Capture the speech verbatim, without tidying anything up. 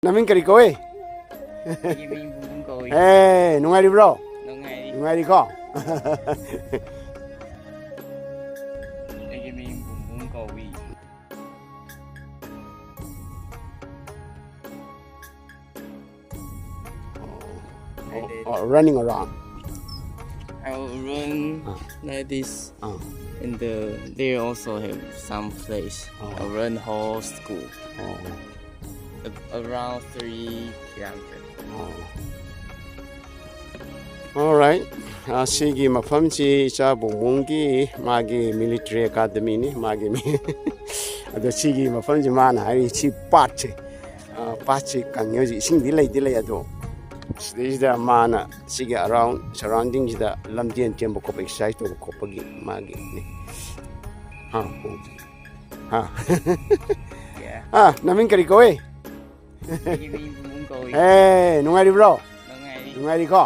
ꯅꯃꯤꯡ ꯀꯔꯤ ꯀꯧꯏ? ꯑꯩꯒꯤ ꯃꯤꯡ ꯕꯨꯡꯕꯨꯡ ꯀꯧꯏ꯫ ꯑꯦ, ꯅꯨꯡꯉꯥꯏꯔꯤꯕ꯭ꯔꯣ? ꯅꯨꯡꯉꯥꯏꯔꯤ꯫ ꯅꯨꯡꯉꯥꯏꯔꯤꯀꯣ? ꯑꯩꯒꯤ ꯃꯤꯡ ꯕꯨꯡꯕꯨꯡ ꯀꯧꯏ꯫ Oh, oh, running around. I will run Ah. like this, Ah, and uh, they also have some place. Oh. I run whole school, oh, a- around three kilometers. oh. Alright. ꯑꯁꯤꯒꯤ ꯃꯐꯝꯁꯤ ꯏꯆꯥ ꯕꯨꯡꯕꯨꯡꯒꯤ ꯃꯥꯒꯤ military academyꯅꯤ ꯃꯥꯒꯤ ꯃꯤ꯫ ꯑꯗꯣ ꯁꯤꯒꯤ ꯃꯐꯝꯁꯤ ꯃꯥꯅ ꯍꯥꯏꯔꯤ ꯁꯤ ꯄꯥꯠꯁꯦ, ꯑ, ꯄꯥꯠꯁꯤ ꯀꯪꯉꯦ ꯍꯧꯖꯤꯛ, ꯏꯁꯤꯡꯗꯤ ꯂꯩꯗꯤ ꯂꯩ, ꯑꯗꯣ ꯁꯤꯗꯩꯁꯤꯗ ꯃꯥꯅ ꯁꯤꯒꯤ around surroundingꯁꯤꯗ ꯂꯝꯖꯦꯟ ꯆꯦꯟꯕ ꯈꯣꯠꯄ exercise ꯇꯧꯕ ꯈꯣꯠꯄꯒꯤ ꯃꯥꯒꯤꯅꯤ꯫ ꯍꯥ, ꯍꯥ꯫ Yeah. ꯑꯥ, ꯅꯃꯤꯡ ꯀꯔꯤ ꯀꯧꯏ? ꯑꯩꯒꯤ ꯃꯤꯡ ꯕꯨꯡꯕꯨꯡ ꯀꯧꯏ꯫ ꯑꯦ, ꯅꯨꯡꯉꯥꯏꯔꯤꯕ꯭ꯔꯣ? ꯅꯨꯡꯉꯥꯏꯔꯤ꯫ ꯅꯨꯡꯉꯥꯏꯔꯤꯀꯣ?